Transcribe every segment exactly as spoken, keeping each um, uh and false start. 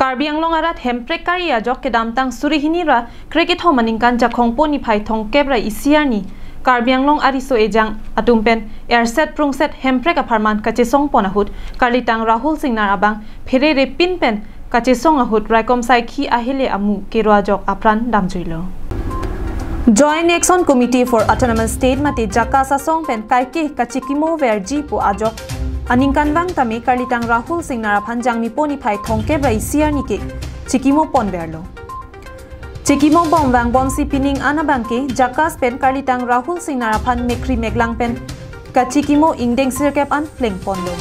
Karbi Anglong arat Hemprek kari ajok kedamtang suri hini ra krekethom aningkan Jakhong po niphai thomkep ra isi arni Karbi Anglong ariso ejang atum pen erset prungset Hemprek apharman kachesong pon ahut Karlitang Rahul Singnar abang pherere pin pen kachesong ahut raikom saikhi ahele amu kero ajok apran damjuilo. Joint Action Committee for Autonomous State mate JACAS asong pen kaike kachikimo verji pu ajok aningkanvang tame Karlitang Rahul Singnar aphan Jangmi po niphai thomkep ra isi arni ke chikimo ponverlo. Chikimo bomvang bomsi pining an abang ke JACAS pen Karlitang Rahul Singnar aphan mekhri meklang pen kachikimo ingdeng sirkep an plengponlo.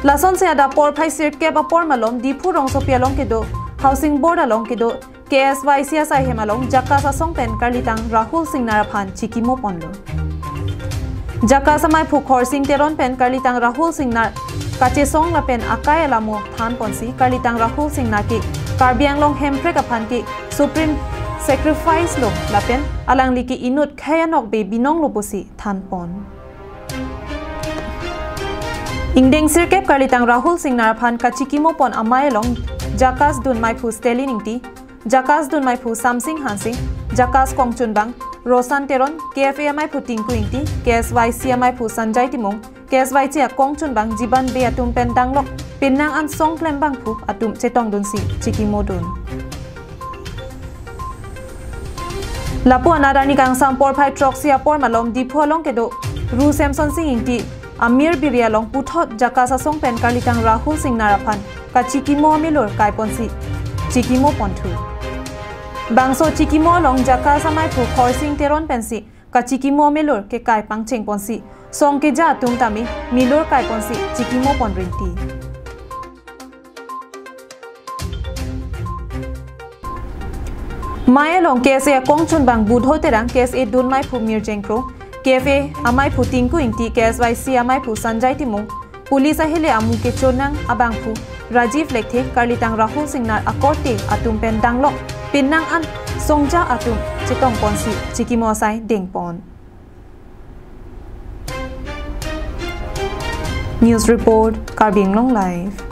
Lasonsi adap porphai sirkep apor malom Diphu rongsopi along kedo Housing Board along kedo K S Y C asaihem along JACAS asong pen Karlitang Rahul Singnar aphan chikimo ponlo. JACAS amaiphu Khorsing Teron pen Karlitang Rahul Singnar kachesong lapen akai alamo thanponsi Karlitang Rahul Singnar ke Karbi Anglong Hemprek aphan ke supreme sacrifice lo lapen alangli ke inut khei anokbe binong lo pusi thanpon. Ingdeng sirkep Karlitang Rahul Singnar aphan kachikimo pon amei along JACAS dunmaiphu Stalin Ingti, JACAS dunmaiphu Samsing Hangsing, JACAS kongchunbang Rosan Teron, K F A amaiphu Tinku Ingti, K S Y C amaiphu Sanjay Timung, K S Y C akongchunbang Jiban Bey atum pen danglok pinnang an song klembangphu atum chetongdunsi chikimo dun. Lapu anat arni kangsam porphai throksi apor malom Diphu along kedo Ru Semsonsing Ingti amir biri along puthot JACAS asong pen Karlitang Rahul Singnar aphan kachikimo amelur kaiponsi chikimo ponthu. Bangso chikimo along JACAS amaiphu Khorsing Teron pensi kachikimo amelur kekai pangchengponsi song keja atum tame milur kaiponsi chikimo pon rinti. Mei along K S A akongchunbang Budho Terang, K S A dunmaiphu Mirjeng Kro, K F A amaiphu Tinku Ingti, K S Y C amaiphu Sanjay Timung, police ahele amu kechonang abangphu Rajiv Lekthe, Karlitang Rahul Singnar akorte atum pen danglok pinnang an songja atum chetongponsi chikimo asai dengpon. News report, Karbi Anglong Live.